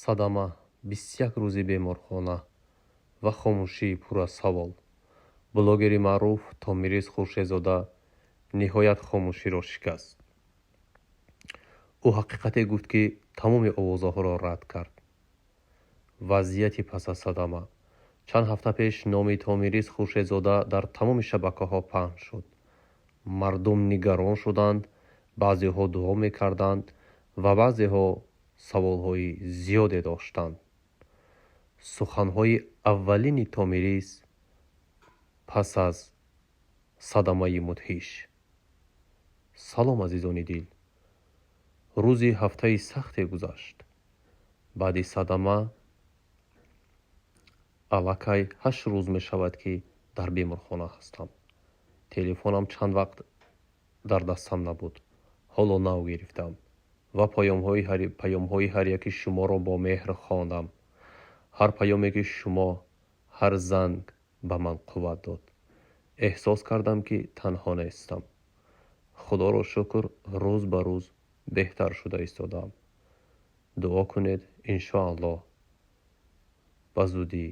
Садама, 21 рӯзи беморхона ва хомӯшии пур аз савол. Блогери маъруф Томирис Хуршедзода ниҳоят хомӯширо шикаст. Ӯ ҳақиқате гуфт, ки тамоми овозаҳоро рад кард. Вазъияти пас аз садама. Чанд ҳафта пеш номи Томирис Хуршедзода дар тамоми шабакаҳо паҳн шуд. Мардум нигарон шуданд, баъзеҳо дуо мекарданд ва баъзеҳо саволҳои зиёде доштанд. Суханҳои аввалини Томирис пас аз садамаи мудҳиш. Салом, азизони дил. Рӯзи ҳафтаи сахте гузашт. Баъди садама аллакай 8 рӯз мешавад, ки дар беморхона ҳастам. Телефонам чанд вақт дар дастам набуд. Ҳоло нав гирифтам ва паёмҳои ҳар яки шуморо бо меҳр хондам. Ҳар паёме ки шумо, ҳар занг ба ман қувват дод. Эҳсос кардам, ки танҳо нестам. Худоро шукр, рӯз ба рӯз беҳтар шуда истодаам. Дуо кунед, иншоаллоҳ, ба зудӣ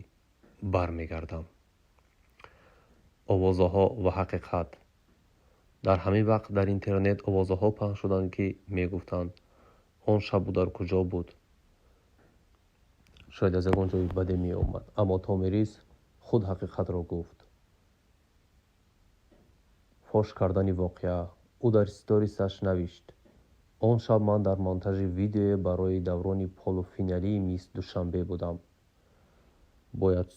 бармегардам. Овозаҳо ва ҳақиқат. Дар ҳамин вақт дар интернет овозаҳо паҳн шуданд, ки мегуфтанд: он шаб ӯ дар куҷо буд, шояд аз ягон ҷои баде меомад. Аммо Томирис худ ҳақиқатро гуфт. Фош кардани воқеа. Ӯ дар сторисаш навишт: «Он шаб ман дар монтажи видеое барои даврони полуфиналии Мисс Душанбе будам. Бояд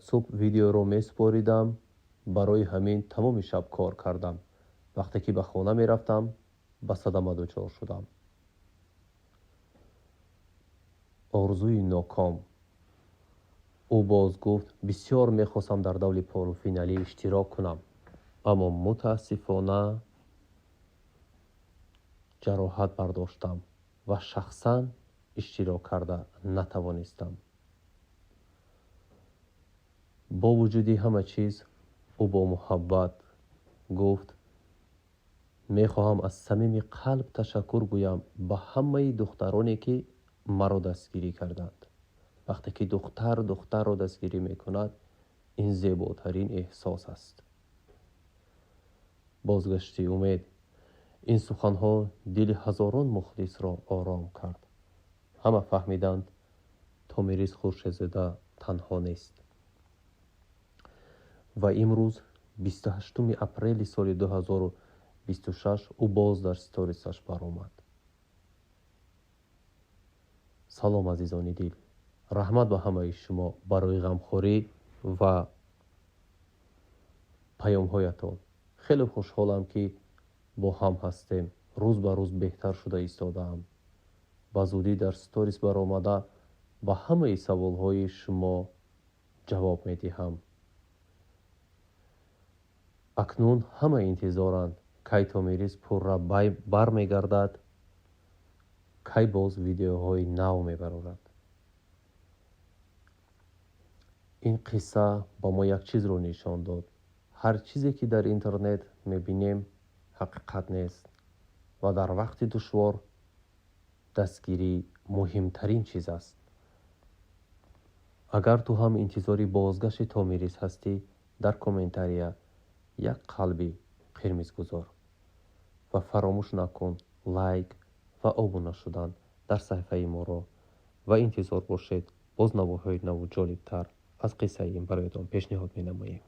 субҳ видеоро месупоридам, барои ҳамин тамоми шаб кор кардам. Вақте ки ба хона мерафтам, ба садама дучор шудам». Орзуи ноком. Ӯ боз гуфт: «Бисёр мехостам дар даври полуфиналӣ иштирок кунам, аммо мутаассифона ҷароҳат бардоштам ва шахсан иштирок карда натавонистам». Бо вуҷуди ҳама чиз, ӯ бо муҳаббат гуфт: «Мехоҳам аз самими қалб ташаккур гӯям ба ҳамаи духтароне, ки маро дастгирӣ карданд. Вақте ки духтар духтарро дастгирӣ мекунад, ин зеботарин эҳсос аст». Бозгашти умед. Ин суханҳо дили ҳазорон мухлисро ором кард. Ҳама фаҳмиданд: Томирис Хуршедзода танҳо нест. Ва имрӯз, 28-уми апрели соли 2026, ӯ боз дар сторисаш баромад: «Салом, азизони дил. Раҳмат ба ҳамаи шумо барои ғамхорӣ ва паёмҳоятон. Хеле хушҳолам, ки бо ҳам ҳастем. Рӯз ба рӯз беҳтар шуда истодаам. Ба зудӣ дар сторис баромада, ба ҳамаи саволҳои шумо ҷавоб медиҳам». Акнун ҳама интизоранд, кай Томирис пурра бармегардад, кай боз видеоҳои нав мебарорад. Ин қисса ба мо як чизро нишон дод: ҳар чизе, ки дар интернет мебинем, ҳақиқат нест ва дар вақти душвор дастгирӣ муҳимтарин чиз аст. Агар ту ҳам интизори бозгашти Томирис ҳастӣ, дар комментария як қалби қирмиз гузор ва фаромӯш накун лайк ва обуна шудан дар саҳифаи моро ва интизор бошед, боз наворҳои наву ҷолибтар аз қиссаи ин бароятон пешниҳод менамоем.